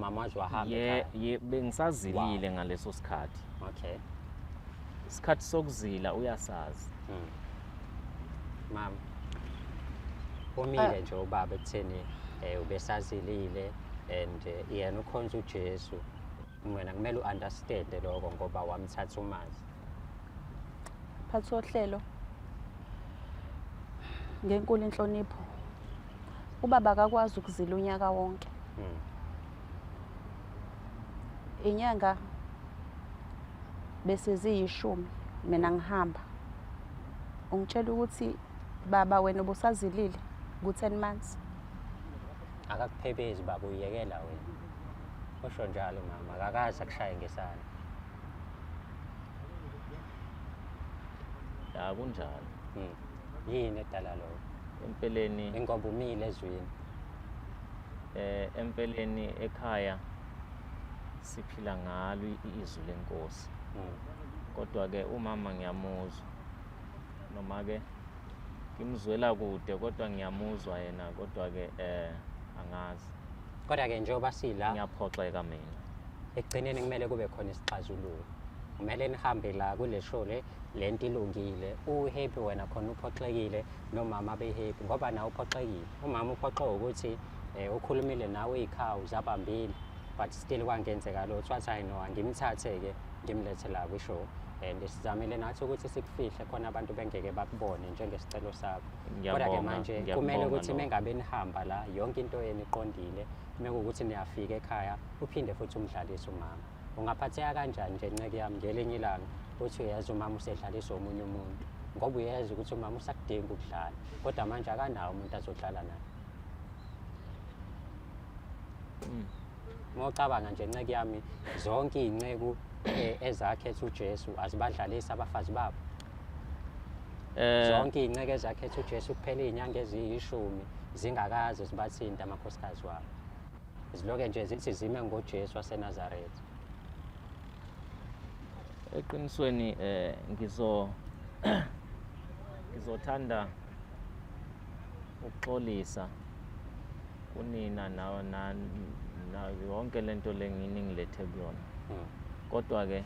Umama waze wahamba ekhaya. Ye bengisazilile ngaleso sikhathi. Okay. Isikhathi sokuzila uyasazi. Mama, umile nje ubaba ekutheni ubesazilile and yena ukhonza uJesu. Wena kumele u-understand lokho ngoba wamthatha umazi. Phathi wohlelo, ngenkulu inhlonipho, ubaba akakwazi ukuzila unyaka wonke. Inyanga bese ziyishumi mina ngihamba. Ungitshela ukuthi baba wena ubusazilile ku-10 months. Akakuphebezi baba, uyekela wena. Usho njalo mama, akakaze akushaye ngesandla. Ya kunjalo. Yini edala lokho? Empeleni ingoba umile ezwini. Empeleni ekhaya siphila ngalo izwi lenkosi. Kodwa ke umama ngiyamuzwa. Noma ke ngimzwela kude kodwa ngiyamuzwa yena, kodwa ke angazi. Kodwa ke njengoba sila ngiyaphoxeka mina. Ekugcineni kumele kube khona isixazululo. Kumele nihambe la kule show le, lento ilungile. U-happy wena khona uphoxekile, nomama abe happy ngoba nawe uphoxekile. Umama uphoxwe ukuthi ukhulumile nawe izikhawu zabambile, but still kwangenzeka lutho. Wathi hayi no, angimthathe ke ngimlethe la kwi-show. And sizamile nathi ukuthi sikufihle khona abantu bengeke bakubone njengesicelo sakho. Kodwa ke manje kumele ukuthi mengabe nihamba la yonke into yenu iqondile, mekuwukuthi niyafika ekhaya uphinde futhi umdlalise umama. Ungaphatheka kanjani nje nceke yami ngelinye ilanga uthi uyazi umama usedlalisa omunye umuntu, ngoba uyazi ukuthi umama usakudinga ukudlala, kodwa manje akanawo umuntu azodlala naye. Ngocabanga nje nceke yami, zonke izinceku ezakhetha uJesu azibadlalisi abafazi babo. Zonke izinceku ezakhetha uJesu kuphela izinyanga eziyishumi zingakaze zibathinta amakhosikazi wabo. Ziloke nje zithi zime ngoJesu waseNazaretha. Eqinisweni ngizothanda ukuxolisa kunina na yonke lento le ngilethe kuyona. Kodwa ke